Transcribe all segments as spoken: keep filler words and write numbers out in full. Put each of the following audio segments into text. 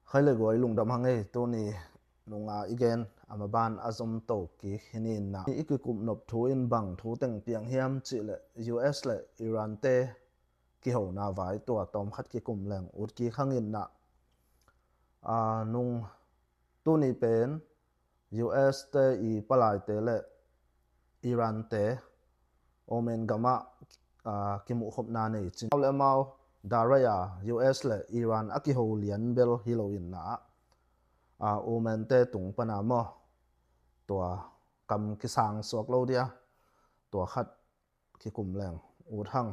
Khai le guai lungdam hang ei, tuni nunga i gen a maban a zom to kik hi ni in ah, i kikup nop thu in bang thu teng piang hiam cih leh U S le Iran te kihona vai tua tawm khat kikum leng ut kik hang in ah, a, nung tuni pen U S te i palaite le Iran te Oman gamah, a, kimuhkhopna nei cin. Amau le amau direct a U S le Iran a kiho lian bel hi lo in ah, a, Oman te tung pana maw, tua kam kisang suak lo dia, tua khat kikum leng ut hang.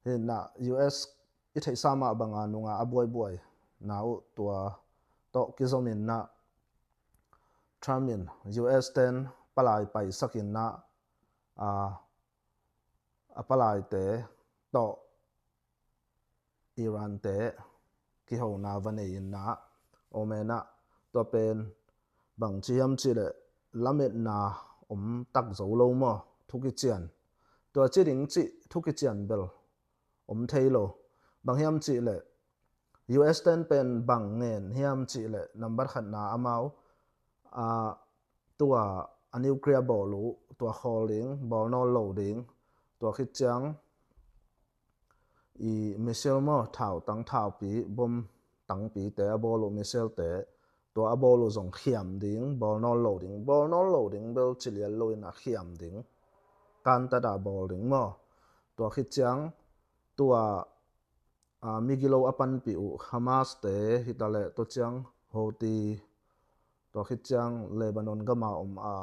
Hi in ah U S i theihsa mah banga nunga a buaibuai na uh tua tawh kizom in ah Trump in U S ten palai paisak in ah, a, a palaite tawh Iran te kihona va nei in ah, Oman ah, tua pen bang ci hiam cih leh lametna om tak zo lo maw, thu kician. Tua ci ding cih thu kician bel om thei lo. Bang hiam cih leh U S ten pen bang ngen hiam cih leh number khatna amau, a, tua a nuclear bawl uh tua khawl ding, bawl nawn lo ding, tua khit ciang i missile maw, thau tang thaupi, bom tangpite a bawl uh missile te, tua a bawl uh zong khiam ding, bawl nawn lo ding, bawl nawn lo ding bel ci lian lo in ah khiam ding, kantat a bawl ding maw. Tua khit ciang tua, a, migilo a panpih uh Hamas te hi ta leh, tua ciang Houthi, tua khit ciang Lebanon gama om a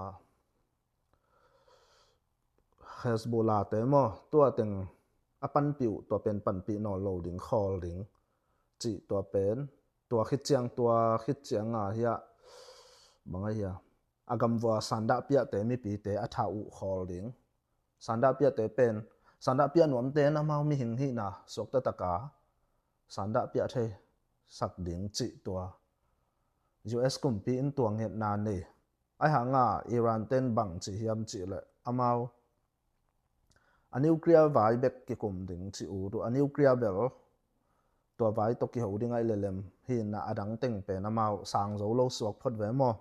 Hezbollah te maw, tua teng a panpih uh tua pen panpih nawn lo ding, khawl ding cih tua pen, tua khit ciang, tua khit ciang a hiah bang a hiah a gamvua sandahpiahte mipite a thau uh khawl ding. Sandahpiahte pen, sandahpiah nuamte in amau mihing hihna suakta taka sandahpiah thei sak ding cih tua U S kumpi in tua ngetna nei. Ahi hanga Iran ten bang ci hiam cih leh amau a nuclear vai bek kikum ding ci uh, tua a nuclear bel tua vai tawh kiho ding ahi lelem hi in ah, a dang teng pen amau sang zo lo suak phot ve maw.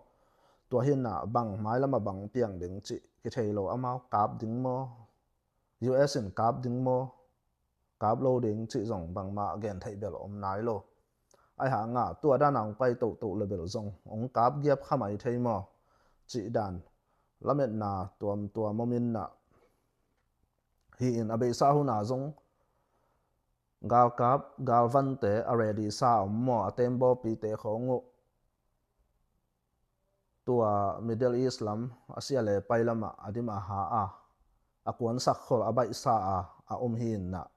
Tua hi in ah bang mailam a bang piang ding cih kithei lo, amau kap ding maw, U S in kap ding maw, kap lo ding cih zong bangmah gen theih bel om nai lo. Ahi hanga tua dan a hong pai tohtoh le bel zong hong kap giap kha mai thei maw cih dan lametna tuamtuam om in ah, hi in a beisa hun a zong galkap galvante a ready sa om maw, a tembaupite khawng uh tua Middle East lam, a sia le pai lamah a dim a ha a, a kuansak khol a baihsa a, a om hi in ah,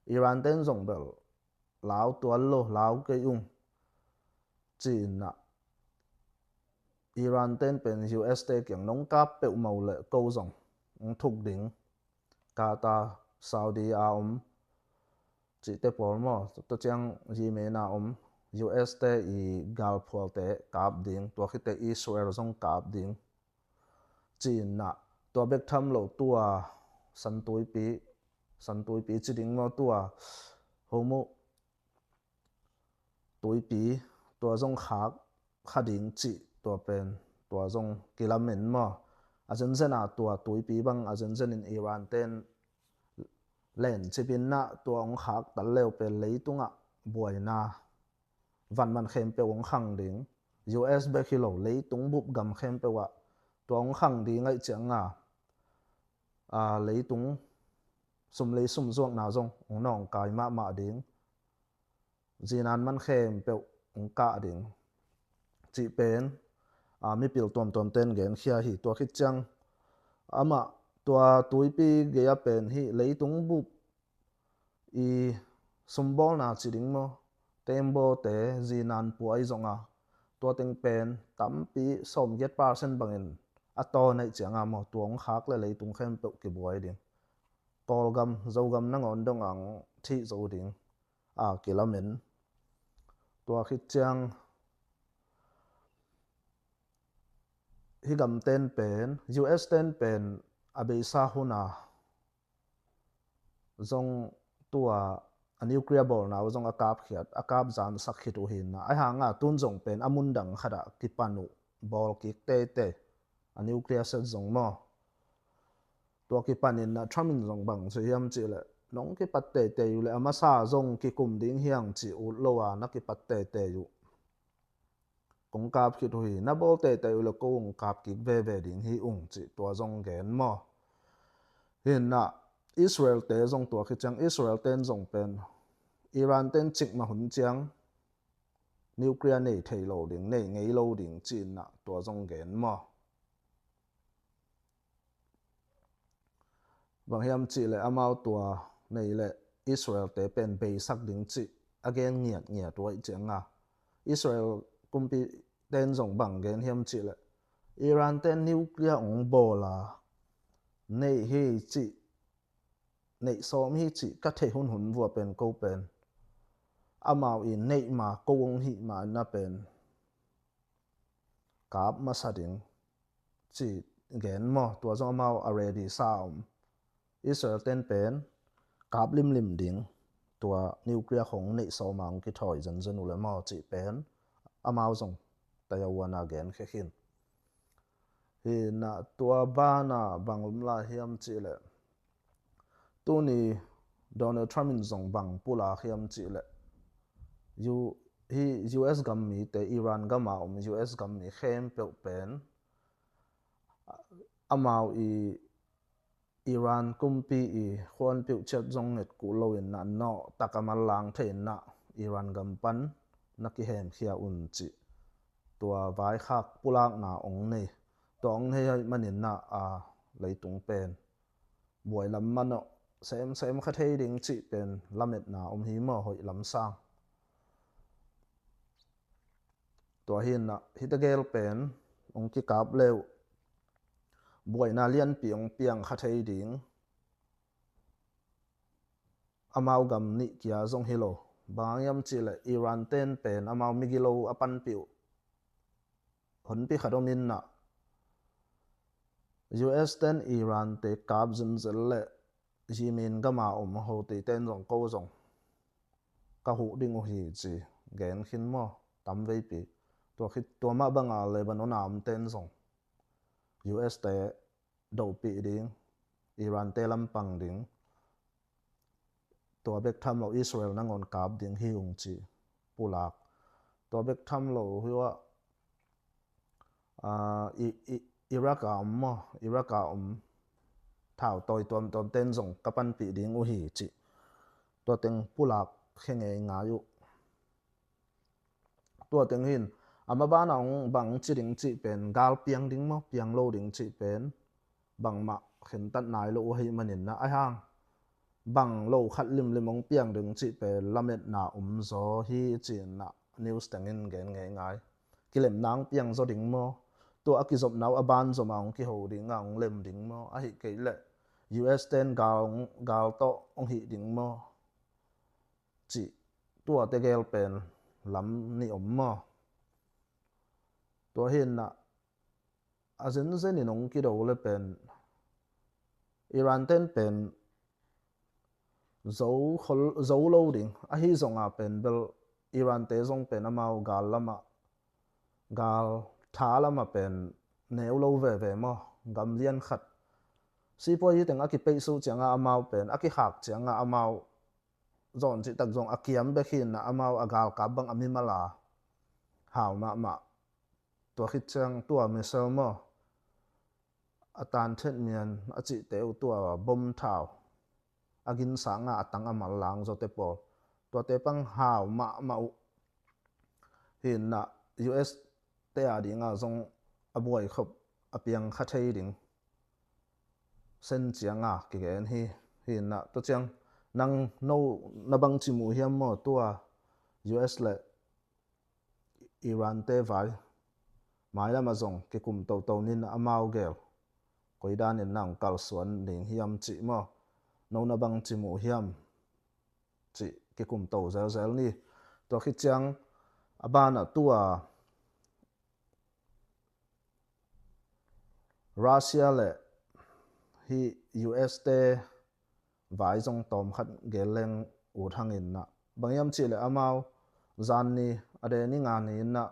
Iran ten zong bel lau tual lo, lau kei ung ci in ah, Iran ten pen U S te kiang nong kap peuhmah uh leh ko zong hong thuk ding. Qatar, Saudi a om cihte pawl maw, tua ciang Yemen a om U S te i galphualte kap ding, tua khit teh Israel zong kap ding ci in ah, tua bek tham lo tua Santuipi, Santuipi ci ding maw, tua Hormuz tuipi, tua zong khak kha ding cih, tua pen, tua zong kilamen maw. A zenzen a tua tuipi bang a zenzen in Iran ten lencip in ah tua hong khak tal leu pen leitungah buaina vanman khempeuh hong khang ding. U S bek hi lo, leitung bup gam khempeuh ah tua hong khang ding ahih cianga, a, leitung sum lei sum zuakna zong hong nawngkai mahmah ding. Zinan man khempeuh hong kah ding cih pen, a, mipil tuamtuam ten genkhia hi. Tua khit ciang amah tua tuipi gei-a pen hih leitung bup i sumbawlna ci ding maw, tembawte, zinan puai zong a, tua teng pen tampi sawmgiat percent bangin a tawn ahih cianga maw, tua hong khak le leitung khempeuh kibuai ding. Kawlgam, Zogam nangawn dong ang thih zo ding a kilamen. Tua khit ciang hih gamten pen, U S ten pen a beisa hun a zong tua a nuclear bawlna uh zong a kapkhiat, a kapzansak khit uh hi na. Ahi hanga tun zong pen a mun dang khatah kipan uh bawl kik teitei, a nuclear set zong maw. Tua kipanin na Trump in zong bang ci hiam cihleh, nong kipat teitei uh leh a masa zong kikum ding hi hang ci ut lo a na kipat teitei uh. Kong kap khit uh hi, na bawl teitei uh leh ko hong kap kik veve ding hi ung ci tua zong gen maw. Hi na Israel te zong tua khit ciang Israel ten zong pen Iran ten cikmah hun ciang nuclear nei thei lo ding, nei ngei lo ding ci na tua zong gen maw. Bang hiam cihleh amau tua nei leh Israel te pen beisak ding cih a gen ngiatngiat uh ahih cianga Israel kumpi ten zong bang gen hiam cihleh Iran ten nuclear hong bawl a neih hi cih, neih sawm hi cih ka theih hunhun vua pen ko pen amau i neih ma ko hong hih ma na pen kap masa ding ci gen maw. Tua zong amau a ready sa om. Israel ten pen kap limlim ding, tua nuclear khong neih sawma hong kithawi zenzen uh le maw cih pen amau zong Taiwan a gen khekhin. Hi na tua bana bang om lai hiam cihleh, tuni Donald Trump in zong bang pulak hiam cihleh, U, hi U S gam mite, Iran gama om U S gam mi khempeuh pen amau i Iran kumpi i khuanpiuh ciat zong nget kuh loin na nawh taka manlang thei na Iran gam pan na kihemkhia un cih tua vaikhak pulakna ong nei. Tua ong nei ahih manin na a leitung pen buai lam manawh semsem kha thei ding cih pen lametna om hi maw, hoih lam sang. Tua hi na hite gel pen ong kikap leuh buaina lianpi ong piang kha thei ding. Amau gam nih kia zong hi lo. Bang hang hiam cihleh Iran ten pen amau migilo a panpih uh honpi khat om in na U S ten Iran te kap zenzen leh Yemen gama om Houthi ten zong ko zong ka huh ding uh hi ci gen khin maw, tamveipi. Tua khit tua mah banga Lebanon a om ten zong U S te dohpih ding, Iran te lampang ding, tua bek tham lo Israel nangawn kap ding hi ung ci pulak. Tua bek tham lo hi uh a, i, i, Iraq a om maw, Iraq a om thau tawi tuamtuam ten zong ka panpih ding uh hi ci. Tua teng pulak khe ngeingai uh. Tua teng hin a ma bana ong bang ci ding cih pen gal piang ding maw, piang lo ding cih pen bangmah khentat nai lo uh ahih manin na, ahi hang bang lo khat limlim ong piang ding cih pen lametna om zaw hi ci na news tengin gen ngeingai. Kilemna ong piang zaw ding maw? Tua a kizopna uh a ban zoma ong kiho ding a ong lem ding maw? Ahih kei leh U S ten gal, gal tawh ong hih ding maw? Cih tuate gel pen lam nih om maw? Tua hi na a zenzen in ong kido le pen Iran ten pen zo khol, zo lo ding. Ahi zonga pen bel Iran te zong pen amau gal lama, gal tha lama pen neu lo veve maw, gam lian khat. Sipuai hi teng a kipeih suh cianga amau pen, a kikhak cianga amau zawn cih tak zong a kiam bek hi na amau a galkap bang a mimal a hau mahmah. Tua khit ciang tua missile maw, a tan thet mian a cihte uh tua bom thau a ginsanga a tang a mallang zawte pawl, tuate pang hau mahmah uh. Hi na U S te a dinga zong a buai khop a piang kha thei ding sen cianga kigen hi. Hi na tua ciang nang no na bang ci mu hiam maw, tua U S le Iran te vai mailam a zong kikum toto nin amau gel koi danin nang kalsuan ding hiam cih maw, no na bang ci mu hiam cih kikum to zelzel ni. Tua khit ciang a bana tua Russia le hi U S te vai zong tawm khat gel leng ut hang in ah. Bang hiam cih leh amau zan ni, a de ni nga ni in ah,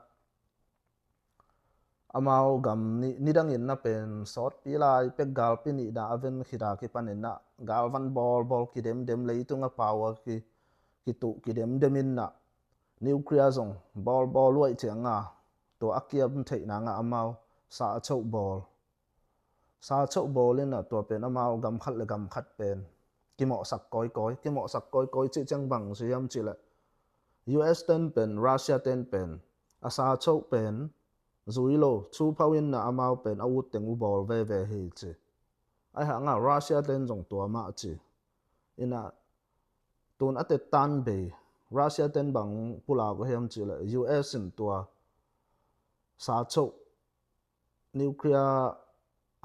amau gam ni, nidang in ah pen sawtpi lai pek galpi nih dah a ven khit a kipan in ah galvan bawlbawl kidemdem, leitung a pau a ki, kituh kidemdem in ah nuclear zong bawlbawl luaih ciang a tua a kiam theih nang ah amau sa a choh bawl. Sa choh bawl in ah tua pen amau gam khat le gam khat pen kimawhsak kawikawi, kimawhsak kawikawi cih ciang bang ci hiam cih leh U S ten pen, Russia ten pen a sa choh pen zui lo, chu pho in ah amau pen a ut teng uh bawl veve hi ci. Ahi hang a Russia ten zong tua mah ci. In ah tun a tettan bei Russia ten bang pulak uh hiam cih leh U S in tua sa choh nuclear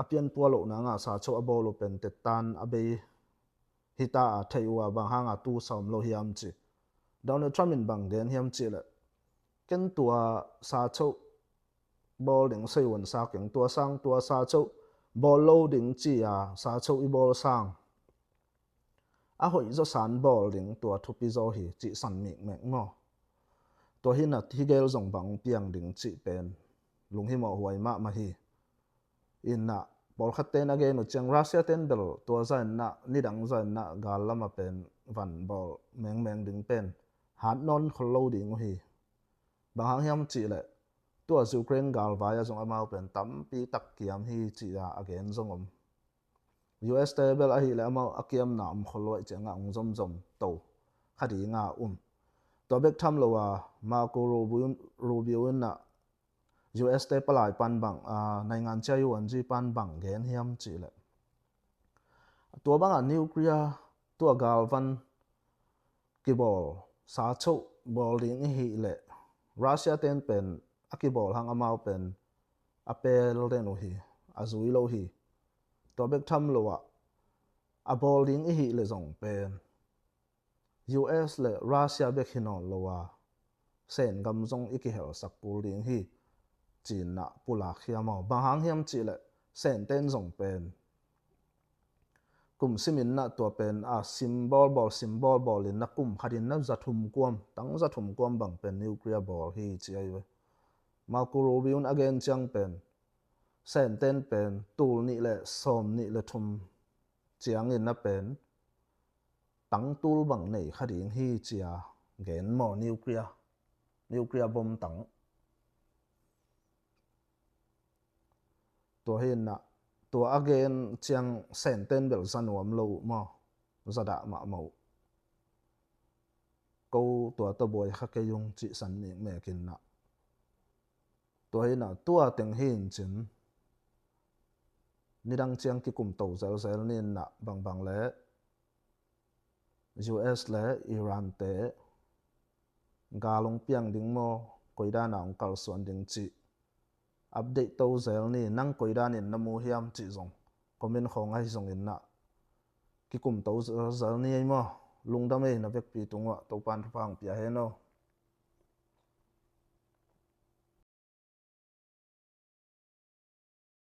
a pianpua loh nang a sa choh a bawl uh pen tettan a bei hi ta a, thei uh a, bang hang a tu sawm lo hiam ci. Donald Trump in bang gen hiam cih leh ken tua sa choh bawl ding sei un sa keng, tua sang tua sa choh bawl lo ding ci a sa choh i bawl sang a hoih zaw san bawl ding tua thupi zaw hi cih san mikmek maw. Tua hi in ah hih gel zong bang piang ding cih pen lunghimawh huai mahmah hi. In ah pawlkhat ten a gen uh ciang Russia ten bel tua zah in ah nidang zah in ah gal lam a pen van bawl mengmeng ding pen hat nawn khol lo ding uh hi. Bang hang hiam cih leh tua Ukraine galvai ah zong amau pen tampi tak kiam hi cih a a gen zong om. U S te bel ahih leh amau a kiamna om khol luaih ciang a hong zomzom to kha ding a um. Tua bek tham lo a Marco Rubio, Rubio in ah U S te palai pan bang, a, naingan chia U N G pan bang gen hiam cih leh tua bang a nuclear tua galvan kibawl sa choh bawl ding i hih leh Russia ten pen a kibawl hang amau pen a pel den uh hi, a zui lo hi. Tua bek tham lo ah a bawl ding i hih leh zong pen U S le Russia bek hi nawn lo a Sen gam zong i kihelsak kul ding hi ci in ah pulak hiam aw. Bang hang hiam cih leh Sen ten zong pen kum sim in ah tua pen a sim bawlbawl, sim bawlbawl in ah kum khat in ah za thum kuam, tang za thum kuam bang pen nuclear bawl hi ci ahi ve. Marco Rubio in a gen ciang pen Sen ten pen tul nih le sawm nih le thum ciang in ah pen tang tul bang nei kha ding hi ci a gen maw, nuclear, nuclear bomb tang. Tua hi in ah tua a gen ciang Sen ten bel za nuam lo uh maw, za dah mahmah uh. Ko tua tawh buai kha kei ung cih san mikmek in ah. Tua hi in ah tua teng hi in cin nidang ciang kikum to zelzel ni in ah bangbang le U S le Iran te gal hong piang ding maw, koi dan a hong kalsuan ding cih update to zel ni. Nang koi dan in na mu hiam cih zong comment khawng ahi zong in ah kikum to zelzel ni ei maw. Lungdam ei, na vekpi tung uah Topan thupha hong pia hen aw.